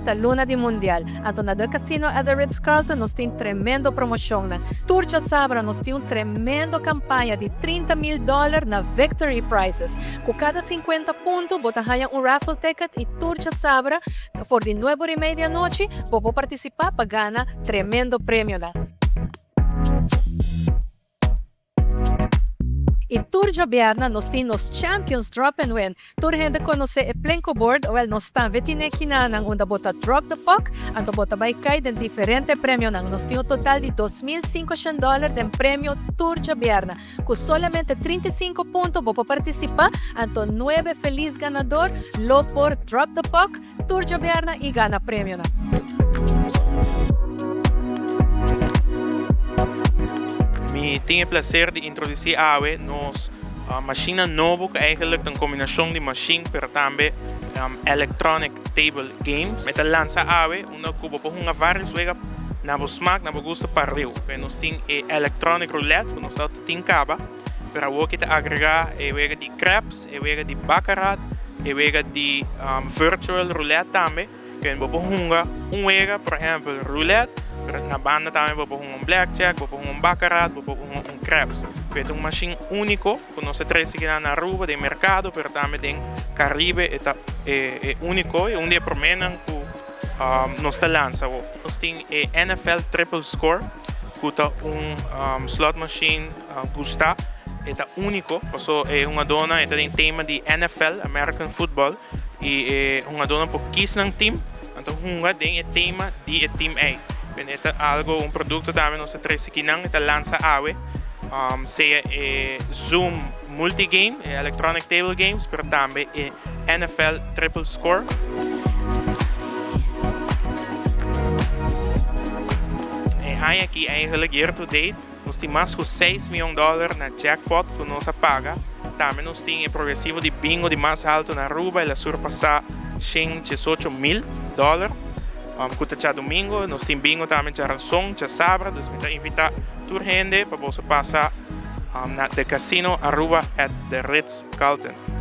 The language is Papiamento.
Juni ta luna di Mundial, anto na The Casino at the Ritz Carlton nos tin tremendo promocionnan. Tur djasabra nos tin un tremendo campaña di 30 mil dollar na Victory Prizes. Cu cada 50 punto bo ta haya un raffle ticket y tur djasabra for di nuebe ora y media anochi bo por participa pa gana tremendo premionan. Y tur djabièrnè nos tin nos Champions Drop and Win. Tur hende conoce e Plinko Board, wel nos tambe tin e kinanan unda bo ta drop the puck, anto bo ta bay cay den diferente premionan. Nos tin un total di 2500 dollar den premio tur djabièrnè. Cu solamente 35 punto bo por participa, anto nuebe feliz ganador lo por drop the puck tur djabièrnè y gana premionan. Mi tin e placer di introduci awe nos mashinnan nobo cu eigenlijk ta un combinacion di mashin pero tambe electronic table games. Mi ta lansa awe unda cu bo por hunga varios wega na bo smaak, na bo gusto pa riu. Nos tin e electronic roulette cu nos ta tin caba pero awor ki ta agrega e wega di craps, e wega di baccarat, e wega di virtual roulette tambe. Ken bo por hunga un wega, por ehempel roulette, pero na banda tambe bo por hunga un blackjack, bo por hunga un baccarat, bo por hunga un craps. E ta un mashin unico cu nos a trece kinan na Aruba den mercado, pero tambe den Caribe e ta e unico y un di e promenan cu nos ta lansa awor. Nos tin e NFL Triple Score cu ta un slot machine gusta, e ta unico paso e hungadornan e ta den tema di NFL, American Football. Y e hungadornan por kies nan team, nan ta hunga den e tema di e team ey. Ben e ta algo, un producto tambe nos ta trece kinan, e ta lansa awe, sea e Zoom Multigame, e electronic table games, pero tambe e NFL Triple Score. E aña aki eigenlijk year to date Nos tin mas ku seis mion dòler na jackpot ku nos a paga. Tambe nos tin e progresivo di bingo di mas alto na Aruba, el a surpasá shen diesocho mil dòler ku ta djadumingo. Nos tin bingo tambe djaranson, djasabra, dus mi ta invitá tur hende pa boso pasa na The Casino Aruba at The Ritz Carlton.